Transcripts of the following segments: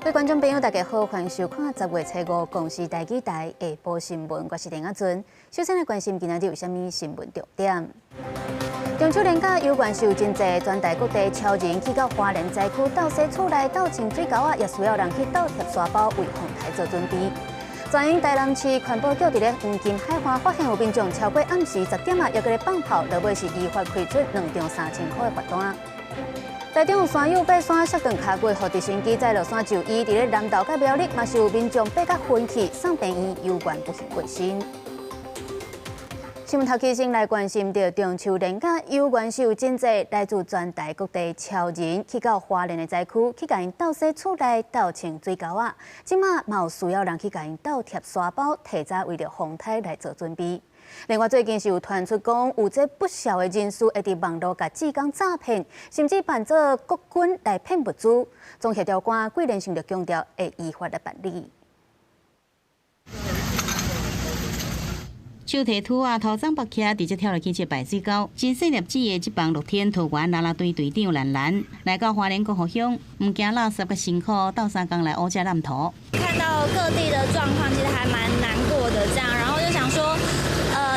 各位觀眾朋友，大家好，歡迎收看10月初五公視台語台下晡新聞，我是林阿尊。首先來關心今仔日有啥物新聞重點。中秋連假遊園是有真濟，全台各地超人去到花蓮災區鬥洗厝內、鬥清水溝仔，也需要人去鬥疊沙包為風颱做準備。全英台南市環保局佇咧黃金海岸發現有民眾超過暗時10點啊，猶閣咧放炮，落尾是依法開出兩張3000箍的罰單。台中有山友爬山摔斷跤骨，予直升機載落山就醫。佇咧南投佮苗栗嘛是有民眾爬甲昏去，送病院猶原不幸過身。新聞頭起先來關心著中秋連假，猶原是有真濟來自全台各地超人去到花蓮的災區，去共𪜶鬥洗厝內、鬥清水溝仔。這馬嘛有需要人去共𪜶鬥疊沙包，提早為著風颱來做準備。另外，最近是有傳出講，有這不肖的人士會佇網路共志工詐騙，甚至扮做國軍來騙物資。總協調官桂連勝就強調，會依法來辦理。手提土仔，頭鬃縛起，直接跳落去這排水溝。真細粒子的這幫樂天桃園啦啦隊隊長蘭蘭來到花蓮光復鄉，毋驚垃圾佮辛苦，鬥相共來烏遮湳土。看到各地的狀況，其實還蠻難過的，這樣，然後就想說，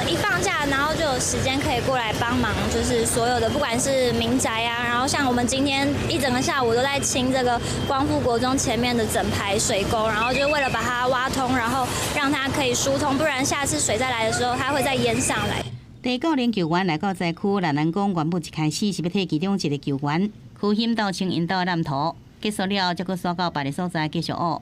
一放假，然後就有時間可以過來幫忙，就是所有的，不管是民宅啊，然後像我們今天一整個下午都在清這個光復國中前面的整排水溝，然後就為了把它挖通，然後讓它可以疏通，不然下次水再來的時候，它會再淹上來。地教練球員來到災區，蘭蘭講，原本一開始是欲替其中一個球員虛心鬥清𪜶兜的湳土，結束了，才閣徙到別个所在繼續挖。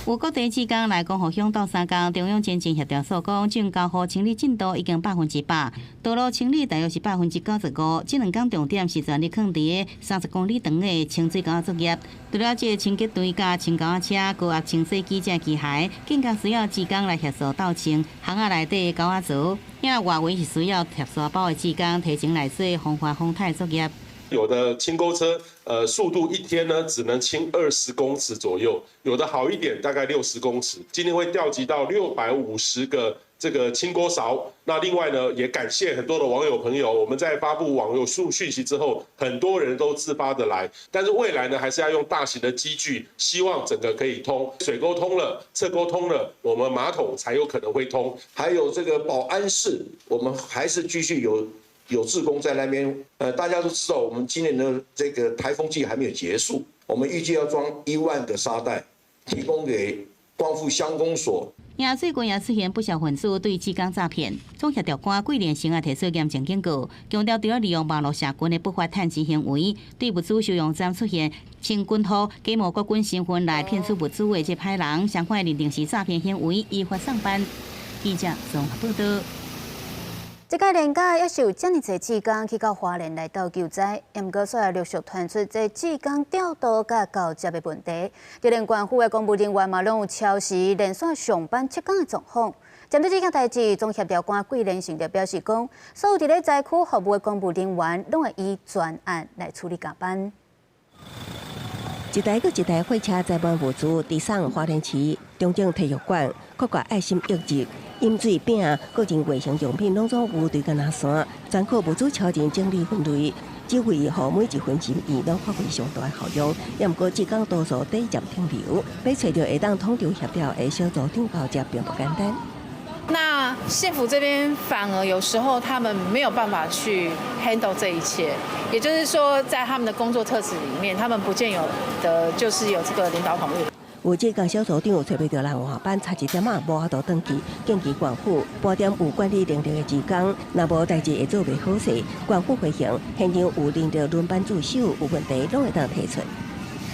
有各地志工來光復鄉鬥相共，中央前進協調所講，種交予清理進度已經100%，道路清理大約是95%。這兩工重點是全力囥佇个30公里長的清水溝作業。除了這个清潔隊佮清溝仔車、高壓清洗機這機械，更加需要志工來協助鬥清巷仔內底的溝仔槽。遐外圍是需要疊沙包的志工提前來做防範風颱作業。有的清溝車，速度一天呢只能清20公尺左右，有的好一點大概60公尺。今天會調集到650個這個清溝勺。那另外呢，也感謝很多的網友朋友，我們在發布網友數訊息之後，很多人都自發的來。但是未來呢，還是要用大型的機具，希望整個可以通，水溝通了，側溝通了，我們馬桶才有可能會通。還有這個保安室，我們還是繼續有志工在那邊，大家都知道，我們今年的這個颱風季還沒有結束，我們預計要裝1萬個沙袋，提供給光復鄉公所。也最近也出現不肖分子對志工詐騙，總協調官桂連勝也提出嚴正警告，強調除了利用網路社群的不法趁錢行為，對物資收容站出現穿軍服、假冒國軍身份來騙取物資的這歹人，相款認定是詐騙行為，依法送辦。記者綜合報道。這屆連假也是有遮爾濟志工去到花蓮來鬥救災，毋過煞來陸續傳出這志工調度佮交接的問題，就連縣府的公務人員嘛攏有超時連續上班7工的狀況。針對這件代誌，總協調官桂連勝就表示講，所有佇咧災區服務的公務人員，攏會依專案來處理加班。一台閣一台貨車載滿物資，直送花蓮市中正體育館，各個愛心藥劑、飲水餅、個人衛生用品攏總有堆甲若山，全靠物資超人整理分類，指揮予每一份心意攏發揮上大的效用。也毋過，志工多數短暫停留，欲揣著會當統籌協調的小組長交接並不簡單。那縣府這邊反而有時候他們沒有辦法去 handle 這一切，也就是說，在他們的工作特質裡面，他們不見有的就是有這個領導統御。有志工小組長揣袂著人換班，差一點仔無法度轉去，建議縣府撥點有管理能力的志工，若無代誌會做袂好勢。縣府回應，現場有輪著輪班駐守，有問題攏會當提出。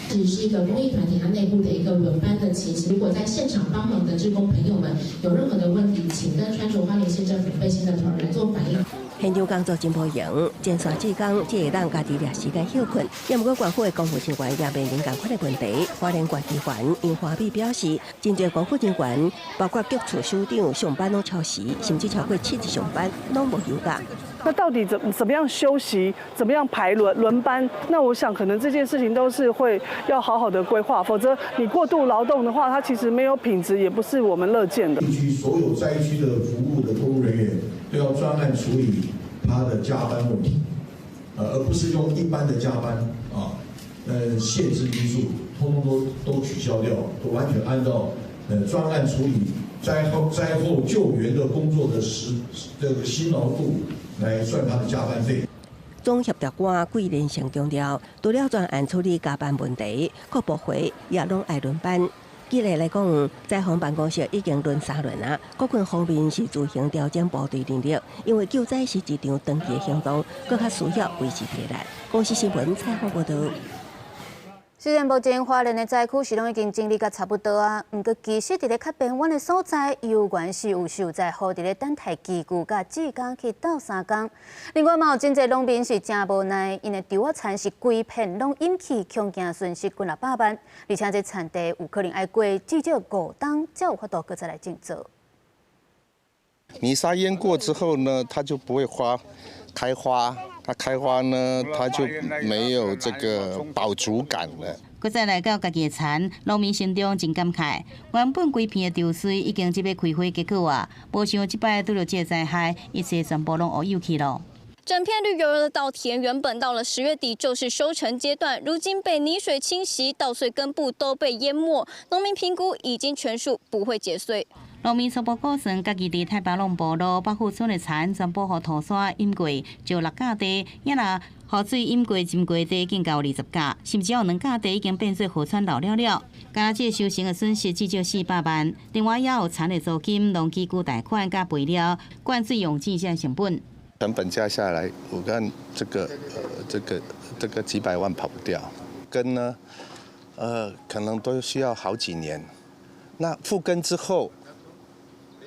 其實是一個公益團體，它內部的一個輪班的情形。如果在現場幫忙的志工朋友們有任何的問題，請跟穿着花蓮縣政府背心的同仁做反映。現場工作真無閒，前線志工只會當家己掠時間歇睏。也毋過縣府的公務人員也面臨仝款的問題。花蓮縣議員楊華美表示，真濟公務人員，包括局處首長上班攏超時，甚至超過7日上班攏無休假。那到底怎麼樣休息，怎麼樣排輪班？那我想可能這件事情都是會要好好的規劃，否則你過度勞動的話，它其實沒有品質，也不是我們樂見的。地區所有災區的服務的公務人員都要專案處理他的加班問題，而不是用一般的加班啊。限制因素，通通都取消掉，都完全按照專案處理災後救援的工作的時這個辛勞度來算他的加班費。總協調官桂連成強調，除了專案處理加班問題，各部會也攏愛輪班。舉例來講，災防辦公室已經輪三輪啊，國軍方面是自行調整部隊人力，因為救災是一場長期的行動，閣較需要維持體力。公視新聞採訪報導。雖然目前花蓮的災區是攏已經整理甲差不多啊，毋過其實佇咧較邊遠的所在，猶原是有受災戶佇咧等待機具佮志工去鬥相共。另外嘛有真濟農民是誠無奈，𪜶的稻仔田是規片攏淹去，恐驚損失幾若百萬，而且這田地有可能愛過至少5冬，才有法度閣再來種作。泥沙淹過之後呢，它就不會花開花。它開花呢，它就沒有這個飽足感了。閣再來到家己的田，農民心中真感慨。原本規片的稻穗已經這欲開花結果啊，無想這擺拄著這個災害，一切全部攏烏有去咯。整片綠油油的稻田，原本到了10月底就是收成階段，如今被泥水侵襲，稻穗根部都被淹沒。農民評估已經全數不會結穗。農民初步估算，家己佇太白龍部落北富村的田全部予土沙淹過，就六甲地，也若雨水淹過、浸過地，更到20甲，甚至有2甲地已經變做河川老了了。加這收成的損失至少400萬，另外也有田的租金、農機具貸款佮肥料、灌水用錢這成本。成本加下來，我看這個幾百萬跑不掉。根呢，可能都需要好幾年。那復耕之後，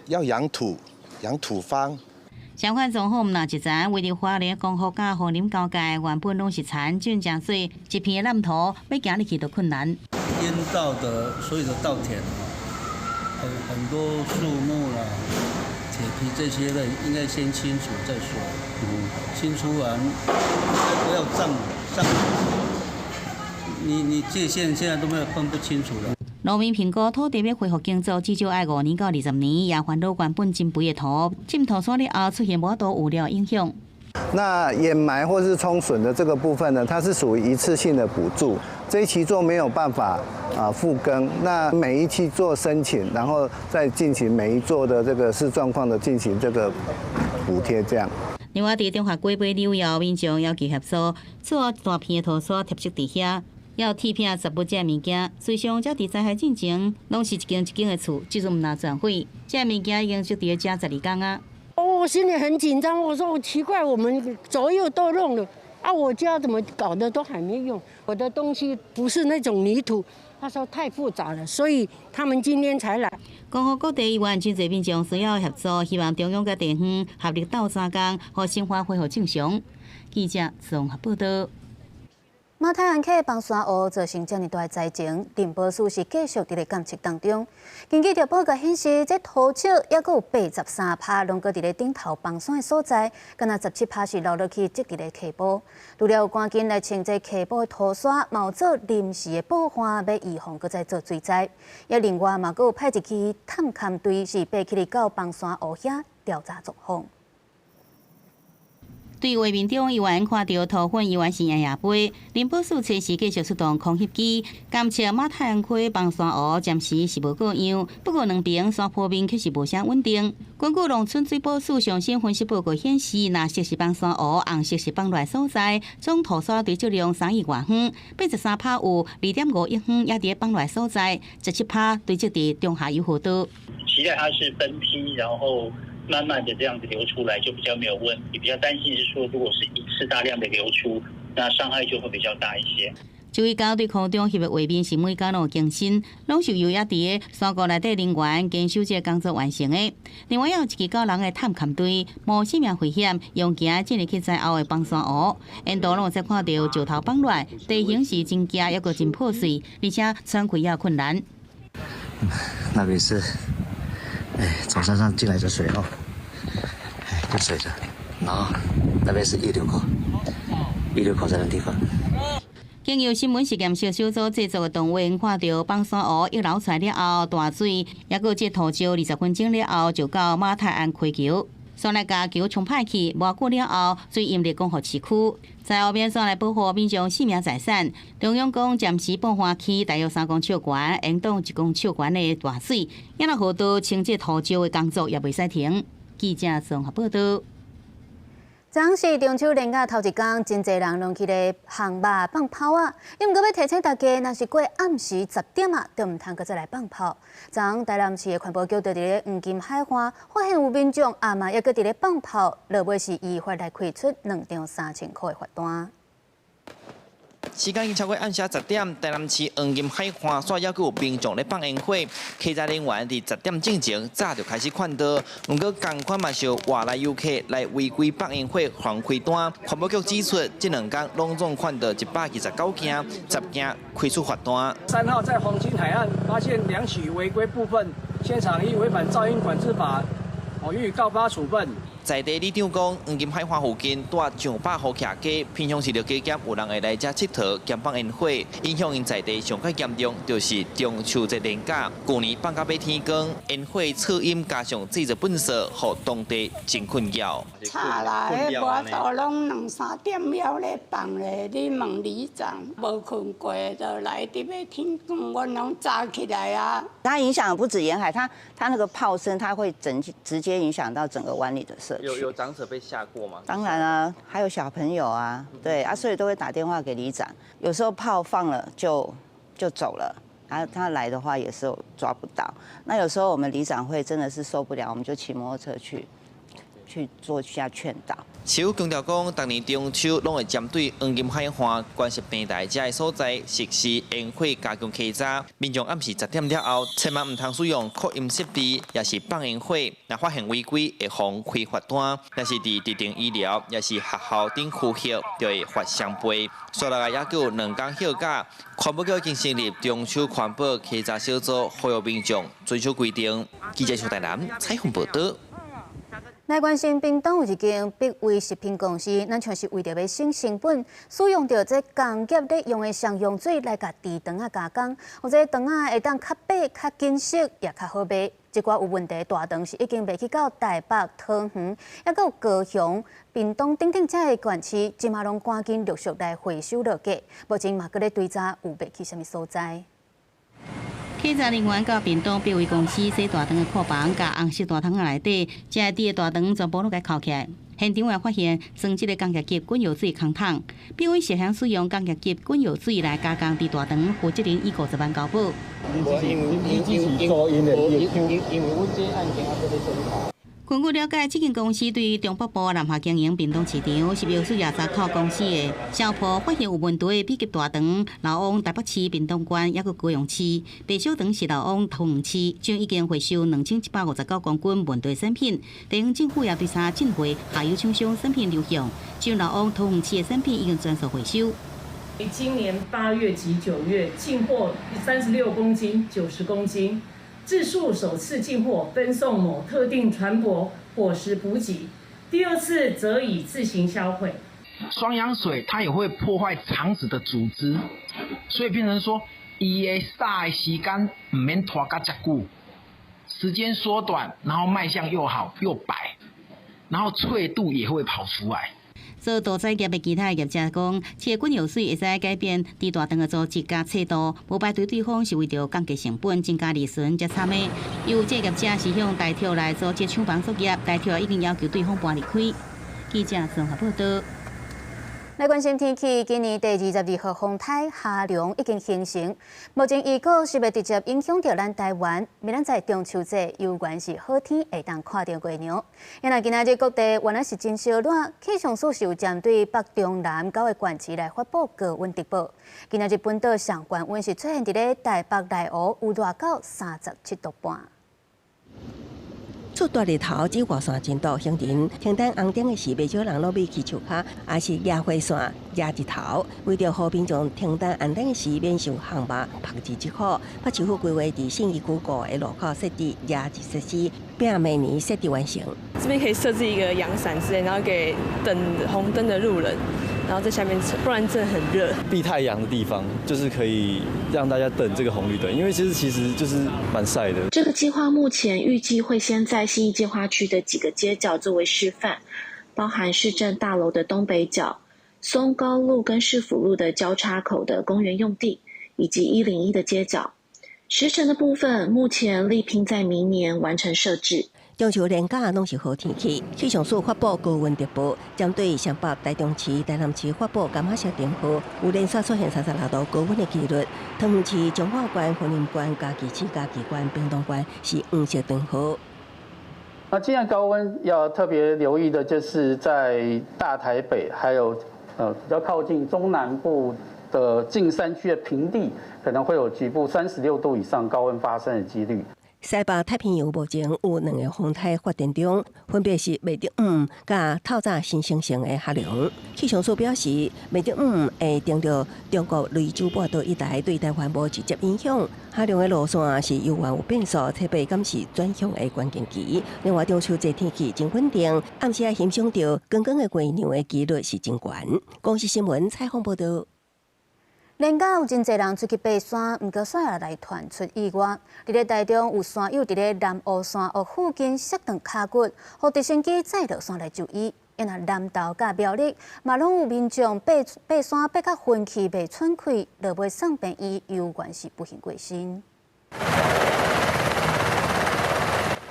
要養土，養土方。相反狀況，若一層位佇花蓮光復佮雲林交界，原本攏是田種誠水，一片的爛土，欲行入去都困難。淹到的所有的稻田，很多樹木啦、鐵皮這些的，應該先清除再說。清除完，不要漲漲。你界限現在都沒有分不清楚了。農民評估土地欲恢復耕作，至少愛5年到20年，也煩惱原本真肥的土，浸土沙了後出現無法度有了影響。那掩埋或是沖筍的這個部分呢，它是屬於一次性的補助，這一期做沒有辦法啊復耕，那每一期做申請，然後再進行每一座的這個視狀況的進行這個補貼，這樣。另外，佇中華街尾柳窯民眾要求協助，厝大片的土沙疊積佇遐。要鐵片雜物這物件，隨上才佇災害進前，攏是一間一間的厝，這陣毋若全毀，這物件已經積佇遮12工啊。哦，我心裡很緊張，我說我奇怪，我們左右都弄了，啊，我家怎麼搞的都還沒用？我的東西不是那種泥土，他說太複雜了，所以他們今天才來。光復各地議員真濟民眾需要協助，希望中央佮地方合力鬥相共，予生活恢復正常。記者綜合報道。馬太鞍溪崩山湖造成遮爾大災情，林保署是繼續佇咧監測當中。根據著報告顯示，這土石猶閣有83趴攏閣佇咧頂頭崩山的所在，敢若17趴是流落去積佇咧溪埔。除了趕緊來清這溪埔的土沙，嘛有做臨時的保護，欲預防閣再做水災。也另外嘛，閣有派一支探勘隊是爬起來到崩山湖遐調查狀況。對畫面中，猶原看著土粉猶原是掖掖飛。林保署隨時繼續出動空翕機監測馬太鞍溪崩山湖，暫時是無過樣。不過兩邊山坡面卻是無啥穩定。根據農村水保署上新分析報告顯示，藍色是崩山湖，紅色是崩落所在，總土沙堆積量3億外方，83趴有2.5億方也佇崩落所在，17趴堆積佇中下游河道。期待它是分批，然後慢慢的這樣子流出來就比較沒有問題，比較擔心是說，如果是一次大量的流出，那傷害就會比較大一些。注意到對空中翕的畫面是每工攏有更新，攏是由猶佇山谷內底人員堅守這個工作完成的。另外，也有一支九人的探勘隊，冒生命危險，用行進入去災後的崩山湖，沿途攏會使看著石頭崩落，地形是真驚，猶閣真破碎，而且喘氣也困難。那邊是。哎，從山上進來的水哦，哎，這水的，然後那邊是溢流口，溢流口在那地方。經由新聞實驗小小組製作的動畫，看著崩山湖溢流出來了後，大水，猶閣這土石20分鐘了後就到馬太鞍溪橋。煞來共橋沖歹去，無久了後，水淹入光復市區，災後免煞來保護民眾性命財產。中央講暫時補旱區大約3公尺懸，沿擋1公尺懸的大水，抑若河道清潔塗石的工作也袂使停。記者綜合報道。昨昏是中秋連假頭一工，真濟人攏去咧烘肉放炮仔。毋過欲提醒大家，若是過暗時10點啊，就毋通閣再來放炮。昨昏台南市的環保局就佇咧黃金海岸發現有民眾暗暝猶閣佇咧放炮，落尾是依法來開出兩張3000箍的罰單。時間已經超過暗時10點，台南市黃金海岸煞猶閣有民眾咧放煙火，稽查人員佇10點進前早就開始勸導，毋過仝款嘛是有外來遊客來違規放煙火，予人開單。環保局指出，這兩工攏總勸導129件，10件開出罰單。3號在黃金海岸發現兩起違規部分，現場依違反噪音管制法，予以告發處分。在地里長講，黃金海岸附近蹛上百戶徛家，平常時就加減有人會來遮𨑨迌兼放煙火，影響𪜶在地上較嚴重，就是中秋節連假。舊年放到欲天光，煙火噪音加上製造糞埽，予當地真困擾。吵啦，彼無法度攏兩三點了咧放咧，你問里長無睏過就來佇欲天光，阮攏早起來啊。它影響不止沿海，它那個炮聲，它會整直接影響到整個灣裡的社區。有長者被嚇過嗎？當然啊，還有小朋友啊，對啊，所以都會打電話給里長。有時候炮放了就走了，他來的話也是抓不到。那有時候我們里長會真的是受不了，我們就騎摩托車去做一下勸導。市府強調講，逐年中秋攏會針對黃金海岸、關石平台遮的所在實施煙火加強稽查。民眾暗時10點了後，千萬毋通使用擴音設備，抑是放煙火。若發現違規，會予開罰單。若是佇特定醫療，抑是學校等區域，就會罰雙倍。煞落來猶閣有兩工休假，環保局已經成立中秋環保稽查小組，呼籲民眾遵守規定。記者徐台南採訪報道。來關心屏東有一間碧威食品公司，咱像是為著欲省成本，使用著這工業咧用的雙氧水來共豬腸仔加工，予這腸仔會當較白、較緊實，也較好賣。這寡有問題大腸是已經賣去到台北、桃園，猶閣有高雄、屏東等等遮个縣市，這馬攏趕緊陸續來回收落架。目前嘛閣咧追查有賣去啥物所在。稽查人員到屏東碧威公司洗大腸的庫房，共紅色大桶仔內底，遮個豬的大腸全部攏共扣起來。現場也發現裝這个工業級滾藥水空桶，碧威涉嫌使用工業級滾藥水來加工豬大腸，負責人以50萬交保。因為阮這案件猶閣咧偵查。根據了解，這間公司對中北部南下經營屏東市場，10月23號公司的銷鋪發現有問題的 B 級大腸，流往台北市、屏東縣，猶閣高雄市，白小腸是流往桃園市，將已經回收2159公斤問題產品。地方政府也追查進貨下游廠商產品流向，將流往桃園市的產品已經全數回收。今年8月及9月進貨36公斤、90公斤。自述首次進貨分送某特定船舶伙食補給，第二次則已自行銷毀。雙氧水它也會破壞腸子的組織，所以變成說，伊的殺的時間毋免拖甲遮久，時間縮短，然後賣相又好又白，然後脆度也會跑出來。做屠宰業的其他業者講，這個滾藥水會使改變豬大腸的組織佮脆度，無排除對方是為著降低成本、增加利潤才參的。有這業者是向台鐵來組織廠房作業，台鐵已經要求對方搬離開。記者綜合報道。來關心天氣，今年第22號風颱哈龍已經形成，目前預告是欲直接影響著咱台灣。明仔載中秋節猶原是好天，會當看著月娘。因為今仔日各地原來是真燒熱，氣象署是有針對北中南九个縣市來發布高溫特報。今仔日本島上懸溫是出現佇咧台北內湖有熱到37度半。出大日頭，紫外線真毒，行人停等紅燈的時，袂少人攏覕去樹跤，抑是舉火扇、遮日頭。為著予民眾停等紅燈的時，免受烘肉、曝日之苦，北市府規劃佇信義區五个路口設置遮日設施，並明年設置完成。這邊可以設置一個陽傘之類，然後給等紅燈的路人。然後在下面乘，不然真的很熱。避太陽的地方，就是可以讓大家等這個紅綠燈，因為其實就是蠻曬的。這個計劃目前預計會先在信義計劃區的幾個街角作為示範，包含市政大樓的東北角、松高路跟市府路的交叉口的公園用地，以及101的街角。時程的部分，目前力拼在明年完成設置。中秋連假攏是好天氣，氣象署發布高溫特報，針對雙北、台中市、台南市發布柑仔色燈號，有連續出現36度高溫的紀錄。桃園市、彰化縣、雲林縣、嘉義市、嘉義縣、屏東縣是黃色燈號。那今天高溫要特別留意的，就是在大台北，還有比較靠近中南部的近山區的平地，可能會有局部36度以上高溫發生的幾率。西北太平洋目前有兩个風颱發展中，分別是麥德姆佮透早新生成的哈龍。氣象署表示，麥德姆會登陸中國雷州半島一帶，對台灣無直接影響。哈龍的路線是猶原有變數，初八敢是轉向的關鍵期。另外，中秋節天氣真穩定，暗時仔欣賞著光光的月亮的幾率是真懸。公視新聞採訪報導。連假有真濟人出去爬山，毋過煞也來傳出意外。佇咧台中有山友佇咧南湖山屋附近摔斷跤骨，予直升機載落山來就醫。若南投佮苗栗嘛攏有民眾爬山爬甲昏去，袂喘氣，落尾送病院，猶原是不幸過身。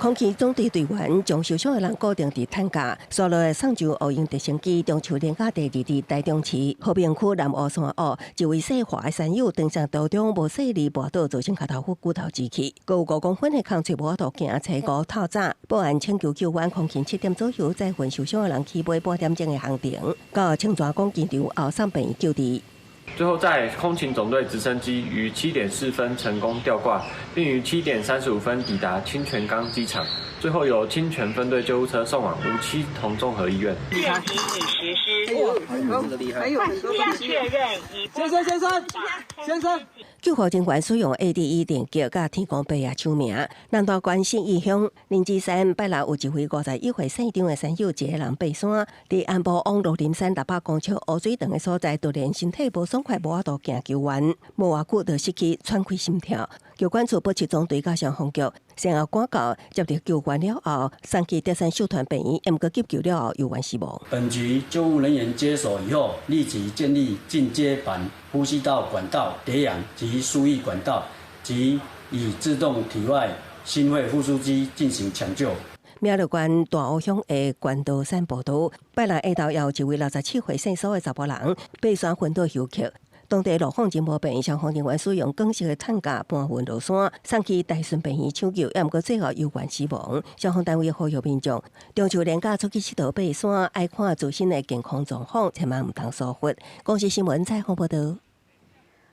空勤總隊隊員將受傷的人固定佇擔架，紲落來送上烏蠅直升機。中秋連假第二日，台中市和平區南湖山屋一位姓華的山友，登山途中無細膩跋倒，造成跤頭骨頭折去，閣有5公分的空喙無法度行，初五透早報案請求救援，空勤7點左右載運受傷的人起飛半點鐘的航程，到清泉崗機場後送病院救治。最後，在空勤總隊直升機於7點4分成功吊掛，並於7點35分抵達清泉崗機場。最後由清泉分隊救護車送往吳七同綜合醫院。現已實施。還有很多東西。確認已。先生，先生，先生。救護人員使用 AED 電擊佮天公伯爺簽名。南投縣信義鄉林芝山拜六有一位51歲姓張的山友，一个人爬山，佇安埔往鹿林山600公尺烏水塘的所在，突然身體無爽快，無法度行救援，無偌久就失去喘氣心跳。救管處北市總隊佮消防局先後趕到接到救援了後，送去德山秀團病院，毋過急救了後猶原死亡。本局救護人員接手以後，立即建立進階版呼吸道管道給氧及輸液管道及以自動體外心肺復蘇機進行搶救。苗栗縣大湖鄉的關道山步道，拜六下晝也有一位67歲姓蘇的查埔人爬山昏倒休克。當地路況真無便，消防人員使用鋼製的擔架搬運落山，送去大順病院搶救，猶毋過最後猶原死亡。消防單位呼籲民眾，中秋連假出去𨑨迌爬山，愛看自身的健康狀況，千萬毋通疏忽。公視新聞採訪報導。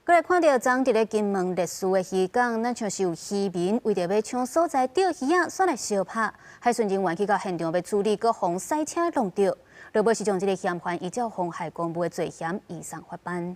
閣來看著昨佇咧金門烈嶼的漁港，咱像是有漁民為著欲搶所在釣魚仔，煞來相拍，海巡人員去到現場欲處理，閣予賽車挵著，落尾是將這个嫌犯依照妨害公務的罪嫌移送法辦。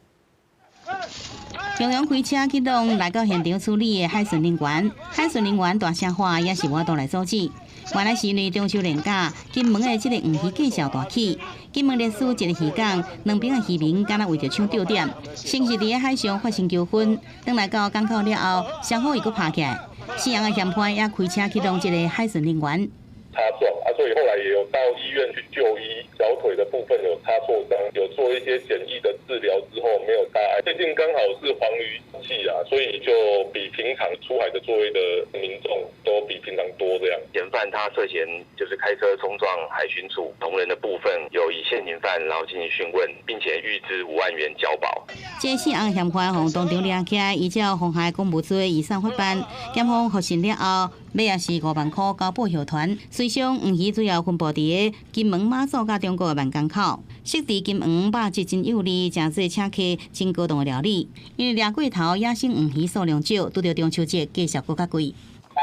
中央開車去擋來到現場處理的海巡人員，海巡人員大聲喊，也是無法度來阻止。原來是因為中秋連假，金門的這个黃魚價數大起。金門烈嶼一个漁港，兩邊的漁民敢若為著搶釣點，先是佇咧海上發生糾紛，轉來到港口了後，雙方又閣拍起來。四人的嫌犯也開車去擋這个海巡人員。擦撞啊，所以後來也有到醫院去就醫，小腿的部分有擦挫傷，有做一些簡易的治療之後沒有大礙。最近剛好是黃魚季啊，所以就比平常出海的作業的民眾都比平常多這樣。嫌犯他涉嫌就是開車衝撞海巡署同仁的部分，有以現行犯然後進行訊問，並且預支5萬元交保。這四項嫌犯予當場抓起來，依照妨害公務罪移送法辦，檢方核審了後，尾仔是5萬箍交保護團。隨上黃魚主要分布佇金門馬祖佮中國的萬江口，適佇金黃肉質真幼膩，誠濟請客真高檔的料理。因為掠過頭野生黃魚數量少，拄著中秋節價數閣較貴。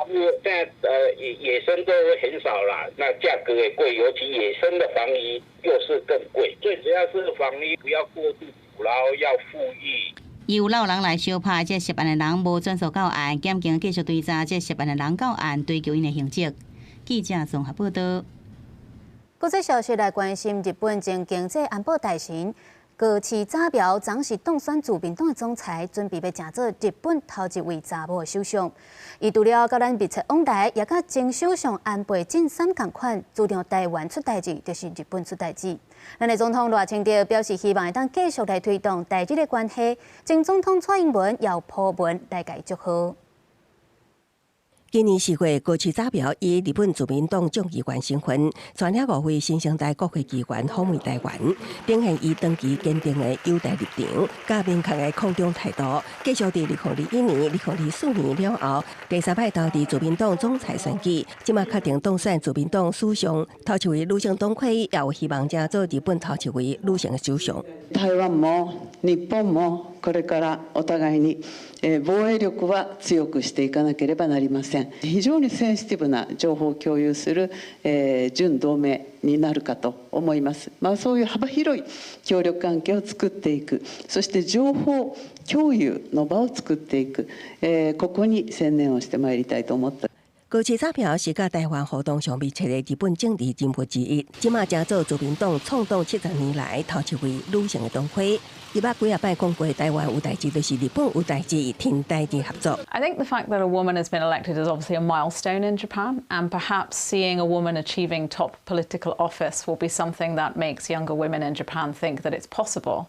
現在野生都很少啦，那價格也貴，尤其野生的黃魚又是更貴。最主要是黃魚不要過度捕撈，要復育。有老人來相拍，這涉案的人無轉訴到案，檢警繼續追查這涉案的人到案，追究𪜶的刑責。記者綜合報導。國際消息來關心，日本前經濟安保大臣高市早苗昨是当选自民党的总裁，准备欲成做日本头一位查某的首相。伊除了佮咱密切往来，也佮前首相安倍晋三仝款，主张台湾出代誌，就是日本出代誌。咱的總統賴清德表示，希望會當繼續來推動台日的關係。前總統蔡英文也有鋪文來共伊祝賀。今年4月，高市早苗以日本自民黨眾議員身份，帶領五位新生代國會議員訪問台灣，展現伊長期堅定的友台立場，佮明確的抗中態度。繼續佇2021年、2024年了後，第三擺投佇自民黨總裁選舉，這馬確定當選自民黨首相，頭一位女性黨魁，也有希望成做日本頭一位女性首相。台灣も日本もこれからお互いに防衛力は強くしていかなければなりません。非常にセンシティブな情報を共有する準同盟になるかと思います。まあ、そういう幅広い協力関係を作っていく、そして情報共有の場を作っていく、ここに専念をしてまいりたいと思った。高市早苗是佮台灣互動上密切的日本政治人物之一，這馬成做自民黨創黨70年來頭一位女性的黨魁。伊捌幾仔擺講過，台灣有代誌就是日本有代誌，挺台日合作。 I think the fact that a woman has been elected is obviously a milestone in Japan, and perhaps seeing a woman achieving top political office will be something that makes younger women in Japan think that it's possible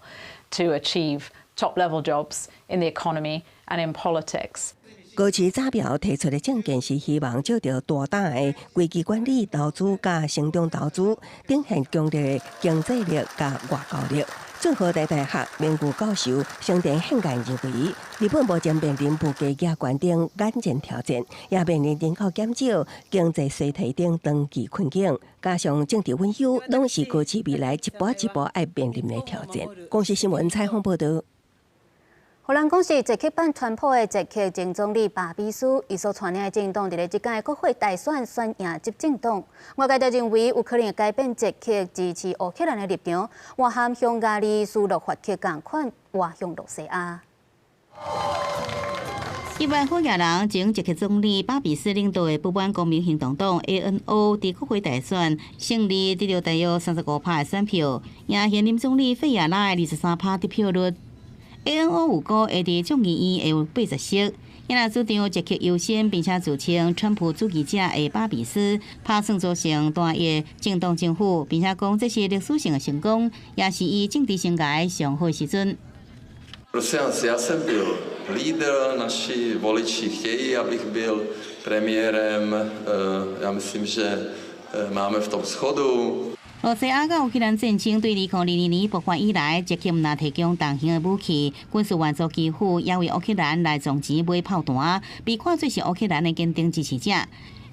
to achieve top level jobs in the economy and in politics. 高市早苗提出的政見是希望藉著大膽的危機管理投資佮成長投資，展現強力的經濟力佮外交力。俊和台大學名譽教授盛田憲彦認為，日本目前面臨物價加懸等眼前挑戰，也面臨人口減少、經濟衰退等長期困境，加上政治隱憂，攏是高市未來一步一步愛面臨的挑戰。公視新聞採訪報導。予人講是捷克版川普的捷克前總理巴比斯，伊所帶領的政黨佇咧這屆國會大選選贏執政黨。外界就認為有可能會改變捷克支持烏克蘭的立場，和含匈牙利、斯洛伐克仝款倚向羅西亞。一萬好額人前捷克總理巴比斯領導的不滿公民行動黨 ANO 佇國會大選勝利，得著大約35%的選票，贏現任總理費亞拉的23%得票率。ANO 預估會佇眾議院會有80席，因若主張捷克優先，並且自稱川普主義者的巴比斯，拍算組成單一政黨政府，並且講這是歷史性的成功，也是伊政治生涯上好時陣。 Prosím vás, já jsem byl lídr, naši voliči chtějí, abych byl premiérem. Já myslím, že máme v tom shodu. 羅西亞佮烏克蘭戰爭對2022年爆發以來，捷克毋但提供重型的武器、軍事援助基輔，也為烏克蘭來募錢買炮彈，被看做是烏克蘭的堅定支持者。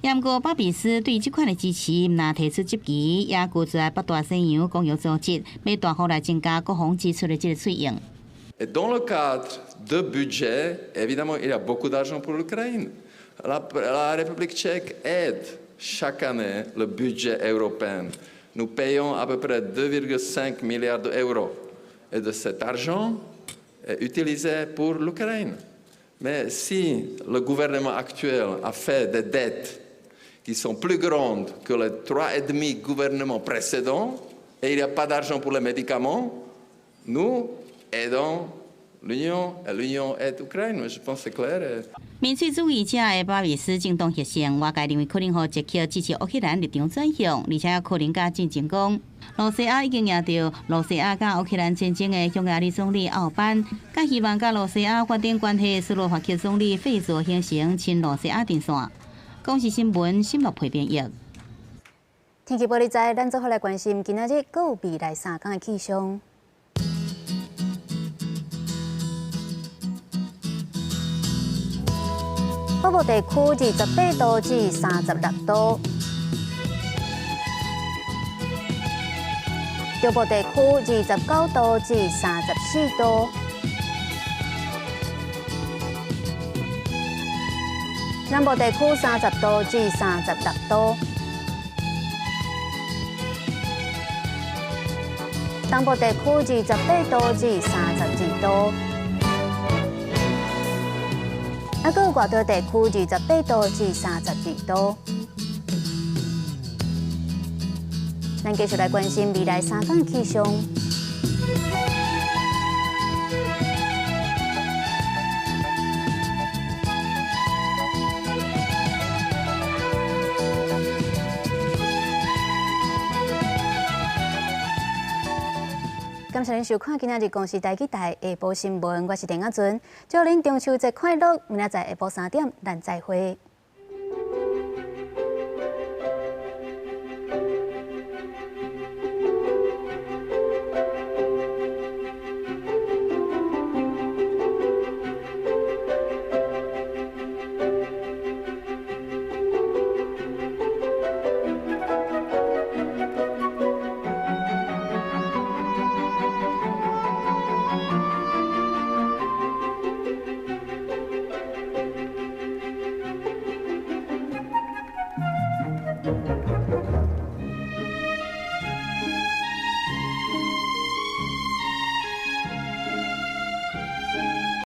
毋過巴比斯對這款的支持，毋但提出質疑，也拒絕北大西洋公約組織欲大幅來增加國防支出的這個費用。 Et dans le cadre de budget, évidemment, il y a beaucoup d'argent pour l'Ukraine. La République tchèque aide chaque année le budget européen. Nous payons à peu près 2,5 milliards d'euros. Et de cet argent est utilisé pour l'Ukraine. Mais si le gouvernement actuel a fait des dettes qui sont plus grandes que les 3,5 gouvernements précédents, et il n'y a pas d'argent pour les médicaments, nous aidons l'Union et l'Union aide l'Ukraine. Je pense que c'est clair. 民粹主義者的巴比斯政黨獲勝，外界認為可能予捷克支持烏克蘭立場轉向，而且可能佮進前講，羅西亞已經贏著羅西亞佮烏克蘭戰爭的匈牙利總理奧班，佮希望佮羅西亞發展關係斯洛伐克總理費佐形成親羅西亞陣線。公視新聞新樂培編譯。天氣報你知，咱做伙來關心今仔日閣有未來3工的氣象。北部地區28度至36度，中部地區29度至34度，南部地區30度至36度，東部地區28度至32度。啊，閣有外島地區28度至32度。咱繼續來關心未來3工氣象。謝您收看今仔日公視台語台下晡新聞，我是田亞尊，祝恁中秋節快樂，明仔載下晡3點，咱再會。